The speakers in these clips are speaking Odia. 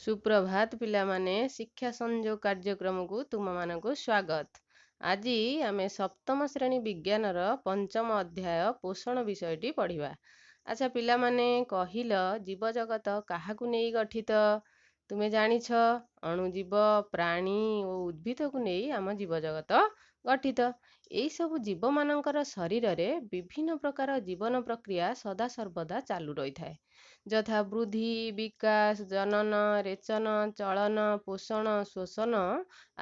ସୁପ୍ରଭାତ ପିଲାମାନେ, ଶିକ୍ଷା ସଂଯୋଗ କାର୍ଯ୍ୟକ୍ରମକୁ ତୁମମାନଙ୍କୁ ସ୍ୱାଗତ। ଆଜି ଆମେ ସପ୍ତମ ଶ୍ରେଣୀ ବିଜ୍ଞାନର ପଞ୍ଚମ ଅଧ୍ୟାୟ ପୋଷଣ ବିଷୟଟି ପଢ଼ିବା। ଆଚ୍ଛା ପିଲାମାନେ, କହିଲ ଜୀବଜଗତ କାହାକୁ ନେଇ ଗଠିତ? ତୁମେ ଜାଣିଛ, ଅଣୁଜୀବ, ପ୍ରାଣୀ ଓ ଉଦ୍ଭିଦକୁ ନେଇ ଆମ ଜୀବଜଗତ ଗଠିତ। ଏହିସବୁ ଜୀବମାନଙ୍କର ଶରୀରରେ ବିଭିନ୍ନ ପ୍ରକାର ଜୀବନ ପ୍ରକ୍ରିୟା ସଦାସର୍ବଦା ଚାଲୁ ରହିଥାଏ, ଯଥା ବୃଦ୍ଧି, ବିକାଶ, ଜନନ, ରେଚନ, ଚଳନ, ପୋଷଣ, ଶୋଷଣ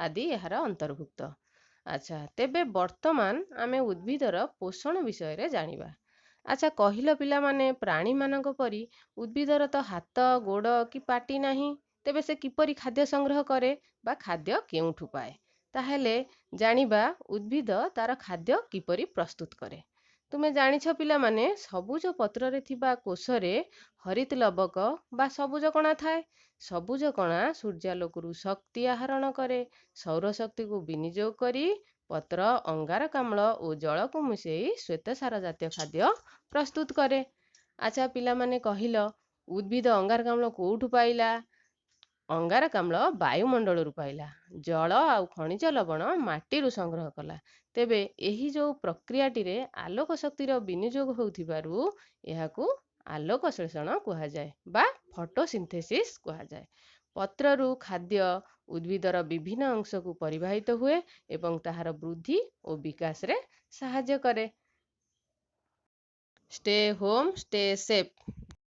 ଆଦି ଏହାର ଅନ୍ତର୍ଭୁକ୍ତ। ଆଚ୍ଛା, ତେବେ ବର୍ତ୍ତମାନ ଆମେ ଉଦ୍ଭିଦର ପୋଷଣ ବିଷୟରେ ଜାଣିବା। ଆଚ୍ଛା କହିଲ ପିଲାମାନେ, ପ୍ରାଣୀମାନଙ୍କ ପରି ଉଦ୍ଭିଦର ତ ହାତ, ଗୋଡ଼ କି ପାଟି ନାହିଁ, ତେବେ ସେ କିପରି ଖାଦ୍ୟ ସଂଗ୍ରହ କରେ ବା ଖାଦ୍ୟ କେଉଁଠୁ ପାଏ? ତାହେଲେ ଜାଣିବା ଉଦ୍ଭିଦ ତାର ଖାଦ୍ୟ କିପରି ପ୍ରସ୍ତୁତ କରେ। ତୁମେ ଜାଣିଛ ପିଲାମାନେ, ସବୁଜ ପତ୍ରରେ ଥିବା କୋଷରେ ହରିତ ଲବକ ବା ସବୁଜ କଣା ଥାଏ। ସବୁଜ କଣା ସୂର୍ଯ୍ୟାଲୋକରୁ ଶକ୍ତି ଆହରଣ କରେ। ସୌରଶକ୍ତିକୁ ବିନିଯୋଗ କରି ପତ୍ର ଅଙ୍ଗାରକାମ୍ଳ ଓ ଜଳକୁ ମିଶାଇ ଶ୍ୱେତସାର ଜାତୀୟ ଖାଦ୍ୟ ପ୍ରସ୍ତୁତ କରେ। ଆଚ୍ଛା ପିଲାମାନେ କହିଲ, ଉଦ୍ଭିଦ ଅଙ୍ଗାରକାମ୍ଳ କେଉଁଠୁ ପାଇଲା? ଅଙ୍ଗାରକାମ୍ଳ ବାୟୁମଣ୍ଡଳରୁ ପାଇଲା, ଜଳ ଆଉ ଖଣିଜ ଲବଣ ମାଟିରୁ ସଂଗ୍ରହ କଲା। ତେବେ ଏହି ଯେଉଁ ପ୍ରକ୍ରିୟାଟିରେ ଆଲୋକ ଶକ୍ତିର ବିନିଯୋଗ ହେଉଥିବାରୁ ଏହାକୁ ଆଲୋକ ଶ୍ଳେଷଣ କୁହାଯାଏ ବା ଫଟୋସିନ୍ଥେସିସ୍ କୁହାଯାଏ। ପତ୍ରରୁ ଖାଦ୍ୟ ଉଦ୍ଭିଦର ବିଭିନ୍ନ ଅଂଶକୁ ପରିବାହିତ ହୁଏ ଏବଂ ତାହାର ବୃଦ୍ଧି ଓ ବିକାଶରେ ସାହାଯ୍ୟ କରେ। Stay home, stay safe.